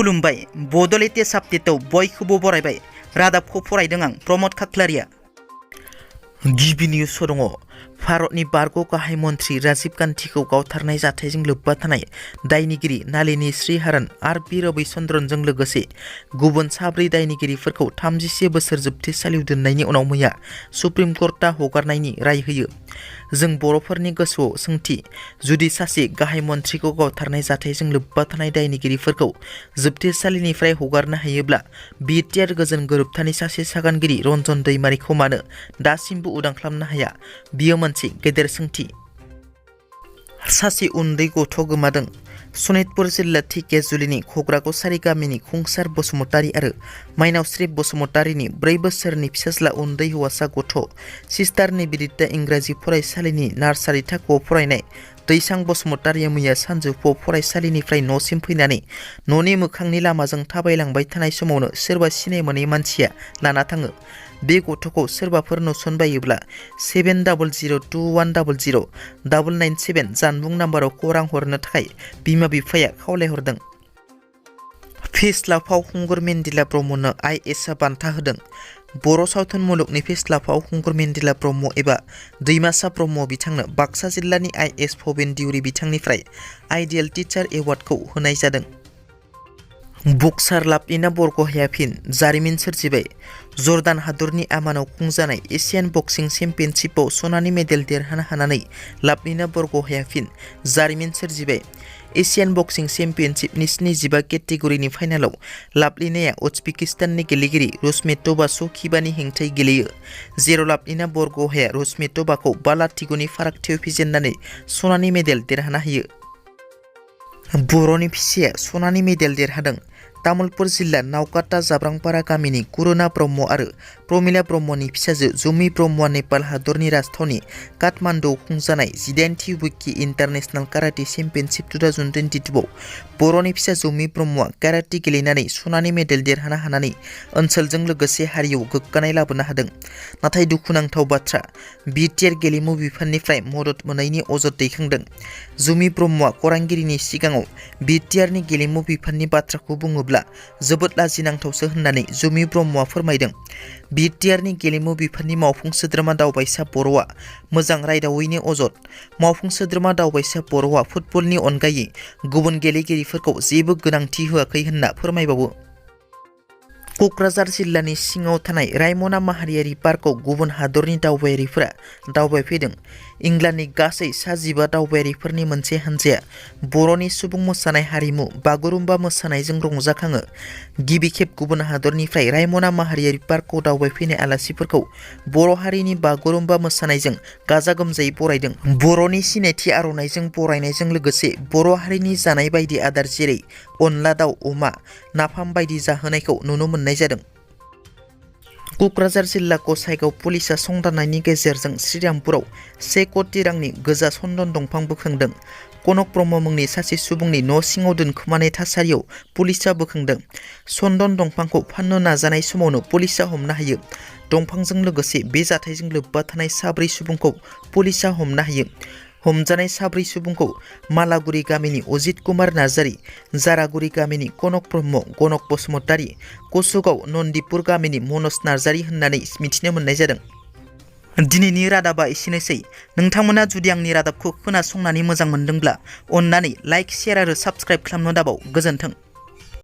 खुलुमबाय बड' लेटेस्ट आपडेटआव बयखौबो बरायबाय। रादाबखौ फरायदों आं प्रमद खाख्लारिया। गिबि निउस दङ। भारतनि बारग' गाहाय मन्थ्रि राजीव गान्धीखौ गावथारनाय जाथायजों लोब्बा थानाय दायनिगिरि नालिनी श्रीहरन आरो बि रविचन्द्रनजों लोगोसे गुबुन 4 दायनिगिरिफोरखौ 31 बोसोर जोबथेसालियाव दोननायनि उनाव मैया सुप्रिम कर्टआ हगारनायनि राय होयो। जों बर'फोरनि गोसोआव सोंथि, जुदि सासे गाहाय मन्थ्रिखौ गावथारनाय जाथायजों लोब्बा थानाय दायनिगिरिफोरखौ जोबथेसालिनिफ्राय हगारनो हायोब्ला बिटिआर गोजोन गोरोबथानि सासे सागानगिरि रन्जन दैमारिखौ मानो दासिमबो उदां खालामनो हाया? बियो मोनसे गेदेर सोंथि। सासे उन्दै गथ' गोमादों। सनितपुर जिल्ला धेकियाजुलिनि खग्रागसारि गामिनि खुंसार बसुमतारी आरो माइनावस्रि बसुमतारीनि 4 बोसोरनि फिसाज्ला उन्दै हौवासा गथ' सिस्टारनि बिदिता इंराजि फरायसालिनि नार्सारि थाखोआव फरायनाय दैसां बसुमतारीया मैया सानजौफुआव फरायसालिनिफ्राय न'सिम फैनानै न'नि मोखांनि लामाजों थाबायलांबाय थानाय समावनो सोरबा सिनाय मोनै मानसिया लाना थाङो। बे गथ'खौ सोरबाफोर नुसनबायोब्ला 7002100997 जानबुं नाम्बाराव खौरां हरनो थाखाय बिमा बिफाया खावलायहरदों। फेस्ला फावखुंगुर मेन्डेला ब्रह्मनो आइएसआ बान्था होदों। बर' सावथुन मुलुगनि फेस्ला फावखुंगुर मेन्डेला ब्रह्म एबा दैमासा ब्रह्म बिथांनो बाक्सा जिल्लानि आइएस भबेन बिथांनिफ्राय आइडियेल टिचार एवार्डखौ होनाय जादों। बक्सार लाभलिना बरग'हाया फिन जारिमिन सोरजिबाय। जर्दान हादरनि आमानाव खुंजानाय एशियान बक्सिं चेम्पियनशिपआव सनानि मेडेल देरहानो हानानै लाभलिना बरग'हाया फिन जारिमिन सोरजिबाय। एशियान बक्सिं चेम्पियनशिपनि 75 केटेगरिनि फाइनालाव लाभलिनाया उज्बेकिस्ताननि गेलेगिरि रुसमेतोवा सखिबानि हेंथायै गेलेयो, जेराव लाभलिना बरग'हाया रुसमेतोवाखौ 5-0 फारागथियाव फेजेननानै सनानि मेडेल देरहानो हायो। बर'नि फिसाया सनानि मेडेल देरहादों। तामुलपुर जिल्ला नावकाटा जाब्रांपारा गामिनि कुरुना ब्रह्म आरो प्रमिला ब्रह्मनि फिसाजो जुमि ब्रह्मआ नेपाल हादरनि राजथावनि काठमान्डुआव खुंजानाय 18थि विकि इन्टारनेशनेल काराटे चेम्पियनशिप 2022आव बर'नि फिसा जुमि ब्रह्मआ काराटे गेलेनानै सनानि मेडेल देरहानो हानानै ओनसोलजों लोगोसे हारियाव गोग्गानाय लाबोनो हादों। नाथाय दुखुनांथाव बाथ्रा, बिटिआर गेलेमु बिफाननिफ्राय मदद मोनैनि अजद दैखांदों। जुमि ब्रह्मआ खौरांगिरिनि सिगाङाव बिटिआरनि गेलेमु बिफाननि बाथ्राखौ बुङोब्ला जोबोद लाजिनांथावसो होननानै जुमि ब्रह्मआ फोरमायदों। बिटिआरनि गेलेमु बिफाननि मावफुं सोद्रोमा दावबायसा बर'आ मोजां रायदावैनि अजद। मावफुं सोद्रोमा दावबायसा बर'आ फुटबलनि अनगायै गुबुन गेलेगिरिफोरखौ जेबो गोनांथि होआखै होनना फोरमायबावो। क'क्राझार जिल्लानि सिङाव थानाय रायमना माहारियारि पार्कआव गुबुन हादरनि दावबायारिफोरा दावबायफैदों। इंलेन्डनि गासै 15 दावबायारिफोरनि मोनसे हानजाया बर'नि सुबुं मोसानाय हारिमु बागुरुम्बा मोसानायजों रंजाखाङो। गिबि खेब गुबुन हादरनिफ्राय रायमना माहारियारि पार्कआव दावबायफैनाय आलासिफोरखौ बर' हारिनि बागुरुम्बा मोसानायजों गाजा गोमजायै बरायदों। बर'नि सिनायथि आर'नाइजों बरायनायजों लोगोसे बर' हारिनि जानाय बायदि आदार जेरै अनला दाउ, अमा, नाफाम बायदि जाहोनायखौ नुनो मोननाय जादों। क'क्राझार जिल्ला गसाइगाव पुलिसा संदाननायनि गेजेरजों श्रीरामपुराव 1 कोटि रांनि गोजा चन्दन दंफां बोखांदों। कनक ब्रह्म मुंनि सासे सुबुंनि न' सिङाव दोनखोमानाय थासारियाव पुलिसा बोखांदों। चन्दन दंफांखौ फाननो नाजानाय समावनो पुलिसा हमनो हायो। दंफांजों लोगोसे बे जाथायजों लोब्बा थानाय 4 सुबुंखौ पुलिसा हमनो हायो। हमजानाय 4 सुबुंखौ मालागुरि गामिनि अजित कुमार नार्जारी, जारागुरि गामिनि कनक ब्रह्म, गनक बसुमतारी, कसुगाव नन्दिपुर गामिनि मनज नार्जारी होननानै मिथिनो मोननाय जादों। दिनैनि रादाबा एसेनोसै। नोंथांमोना जुदि आंनि रादाबखौ खोनासंनानै मोजां मोनदोंब्ला अन्नानै लाइक, शेयार आरो साबस्क्राइब खालामनो दाबाव। गोजोन्थों।